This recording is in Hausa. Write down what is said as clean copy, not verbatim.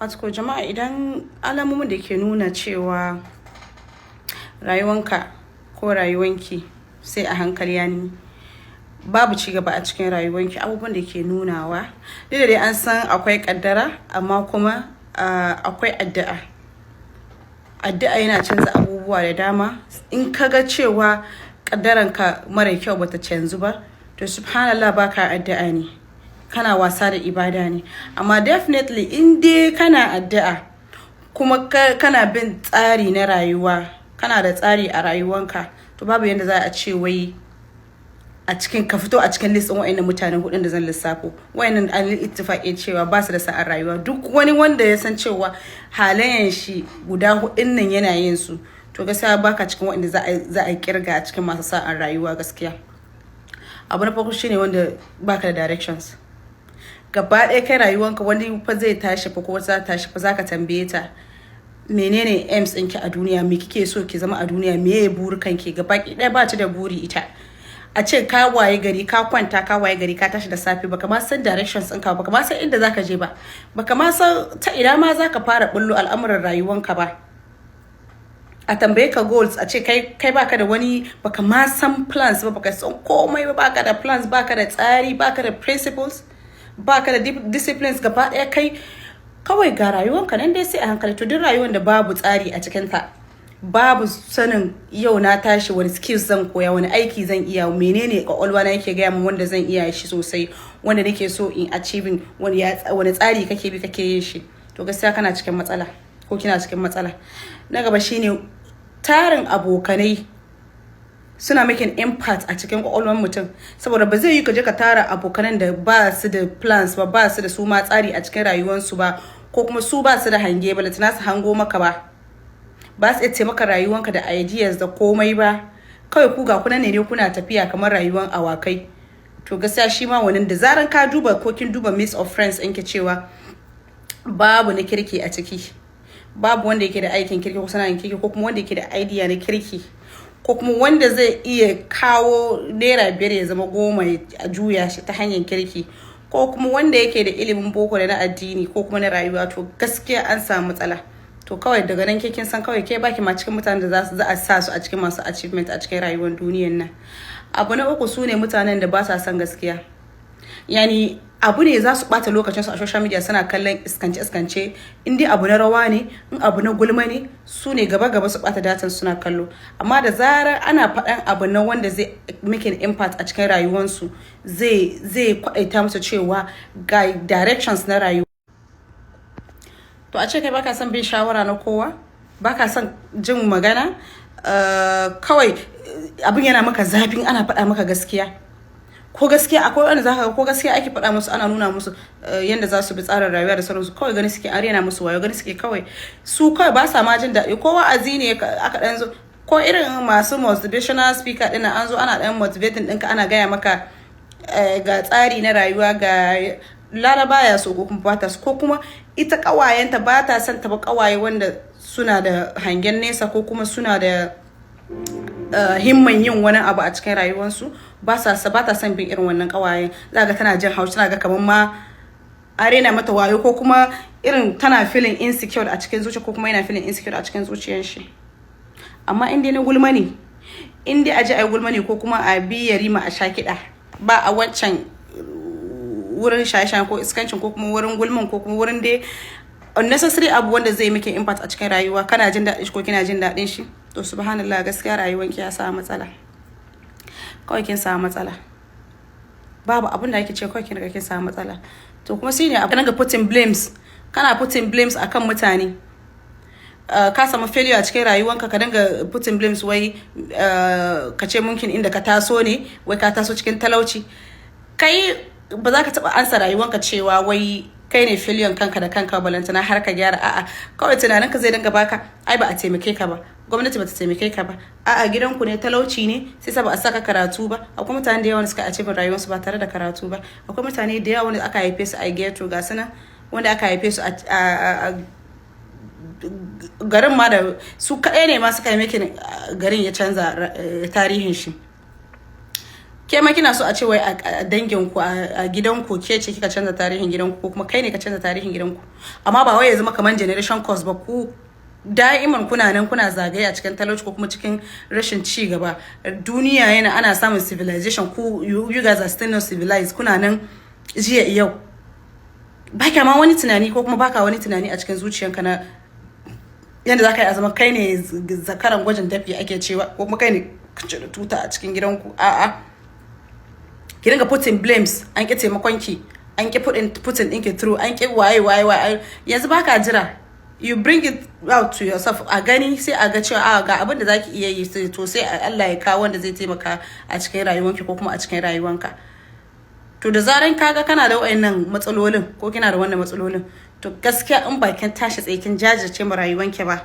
Wato jama'a, idan alamomin da ke nuna cewa rayuwanka ko rayuwanki sai a hankali, yani babu ci gaba a cikin rayuwanki, abubuwan da ke nunawa, duk da dai an san akwai kaddara, amma kuma akwai addu'a. Addu'a yana canza abubuwa da dama. In ka ga cewa kaddaranka mara kyau bata canzu ba, to subhanallah, baka addu'a ne, kana wasa da ibada ne. Amma definitely in dai kana addu'a kuma kana bin tsari na rayuwa, kana da tsari a rayuwanka, to babu yadda za a ce wai a cikin ka fito a cikin list ɗin wa'annan mutanen hudun da zan lissafo. Wa'annan an ittifaqi cewa ba su da sa'ar rayuwa. Duk wani wanda ya san cewa halayen shi guda hudun nan yana yin su, to gaskiya baka cikin wa'anda za a kirga a cikin masu sa'ar rayuwa gaskiya. Abu na farko shine wanda baka da directions gaba ɗaya. Kai rayuwanka, wani fa zai tashi fa ko za ta tashi fa, zaka tambaye ta, "Menene aims ɗinki a duniya? Me kike so ki zama a duniya? Me ya burukan ki?" Gaba ɗaya ba ta da buri ita. A ce ka waye gari, ka kwanta, ka waye gari, ka tashi da safe, baka ma san directions ɗinka ba, baka ma san inda zaka je ba, baka ma san ta ina ma zaka fara bullo al'amuran rayuwanka ba. A tambaye ka goals, a ce kai baka da wani, baka ma san plans ba, baka san komai ba, baka da plans, baka da tsari, baka da principles, baka da disciplines. Gaba ɗaya kai kawai ga rayuwanka nan dai sai a hankali. To duk rayuwar da babu tsari a cikinta, babu sanin yau na tashi wani skills zan koya, wani aiki zan iya, menene kwakwalwa na yake gaya min wanda zan iya shi sosai, wanda nake so in achieving, wani tsari kake bi kake yin shi, to gaskiya kana cikin matsala ko kina cikin matsala. Na gaba shine tarin abokanai suna making impact a cikin kwakwalwar mutum, saboda ba zai yi ka je ka tara abokanan da ba su da plans ba, ba su da su ma tsari a cikin rayuwarsu ba, ko kuma su ba su da hange ba, lantana su hango maka ba, ba su iya taimaka rayuwanka da ideas da komai ba. Kawai ku ga kuna ne kuna tafiya kamar rayuwan awakai. To gaskiya shi ma wani, da zaran ka duba ko kin duba mix of friends ɗinki cewa babu na kirki a ciki, babu wanda yake da aikin kirki ko sana'in kirki, ko kuma wanda yake da idea na kirki, ko kuma wanda zai iya kawo ₦5 ya zama 10 a juya shi ta hanyar kirki, ko kuma wanda yake da ilimin boko da na addini ko kuma na rayuwa, to gaskiya an samu matsala. To kawai daga nan ke kin san kawai ke baki ma cikin mutanen da za a sa su a cikin masu achievement a cikin rayuwar duniyar nan. Abu na uku, su ne mutanen da ba sa son gaskiya. Yani abu ne za su bata lokacinsu a social media suna kallon iskance iskance. In dai abu na rawa ne, in abu na gulma ne, su ne gaba gaba su bata datan suna kallo. Amma da zarar ana faɗan abu na wanda zai making impact a cikin rayuwarsu, zai kwaɗaita musu cewa ga directions na rayuwa. To a ce kai baka son bin shawara na kowa, baka son jin magana, kawai abin yana maka zafin ana faɗa maka gaskiya. Ko gaskiya, akwai wanda zaka ga ko gaskiya ake faɗa musu, ana nuna musu yanda za su bi tsarin rayuwa da sauransu, kawai gani suke an rena musu wayo, gani suke kawai su kawai ba sa ma jin daɗi. Ko wa'azi ne aka ɗan zo, ko irin masu motivational speaker ɗin, an zo ana ɗan motivating ɗinka, ana gaya maka ga tsari na rayuwa, ga lara ya so ko kuma ba ta so, ko kuma ita ƙawayenta ba ta son ta ba ƙawaye wanda suna da hangen nesa ko kuma suna da himman yin wani abu a cikin rayuwarsu, ba ta son bin irin wannan kawayen. Za ga tana jin haushi, tana ga kamar ma a rena mata wayo, ko kuma irin tana feeling insecure a cikin zuciya, ko kuma yana feeling insecure a cikin zuciyar shi. Amma in dai na gulma ne, in dai a ji a yi gulma ne, ko kuma a bi yarima a sha kiɗa, ba a wancan wurin shaye-shaye ko iskancin, ko kuma wurin gulman, ko kuma wurin dai unnecessary abu wanda zai miki impact a cikin rayuwa, kana jin daɗin shi ko kina jin daɗin shi, to subhanallah, gaskiya rayuwanki ya samu matsala. Kawai kin samu matsala, babu abin da ake ce, kawai kin riga kin samu matsala. To kuma shine abu ga putting blames, kana putting blames akan mutane. Ka samu failure a cikin rayuwanka, ka dinga putting blames, wai ka ce mumkin inda ka taso ne, wai ka taso cikin talauci. Kai ba za ka taba ansa rayuwanka cewa wai kai ne failure kanka da kanka, balantana har ka gyara. A'a, kawai tunaninka zai dinga baka, ai ba a taimake ka ba, gwamnati ba ta taimake ka ba, a'a gidanku ne talauci ne sai sa ba a saka karatu ba. Akwai mutane da yawa wanda suka achieve rayuwarsu ba tare da karatu ba. Akwai mutane da yawa wanda aka haife su a ghetto, ga su nan, wanda aka haife su a garin ma da su kaɗai ne ma suka yi making garin ya canza tarihin shi. Ke Ke ma kina so a ce wai a danginku, a gidanku, ke ce kika canza tarihin gidanku, ko kuma kai ne ka canza tarihin gidanku. Amma ba wai ya zama kamar generation curse ba, ku da'iman kuna nan kuna zagaye a cikin talauci ko kuma cikin rashin ci gaba. Duniya yana ana samun civilization, ku you guys are still not civilized. Kuna nan jiya yau, baka ma wani tunani ko kuma baka wani tunani a cikin zuciyanka na yadda za ka yi a zama kai ne zakaran gwajin dafi ake cewa, ko kuma kai ne da tuta a cikin gidanku. A'a, ki dinga putting blames: an ki taimakon ki, an ki putting ɗinki through, an ki waye waye waye. Yanzu baka jira, you bring it out to yourself a gani, sai a ga cewa a ga abin da zaki iya yi. To sai Allah ya kawo wanda zai taimaka a cikin rayuwanki ko kuma a cikin rayuwanka. To da zaran kaga kana da wayannan matsalolin ko kina da wannan matsalolin, to gaskiya in bakin tashi tsaye kin jajirce ma rayuwanki ba.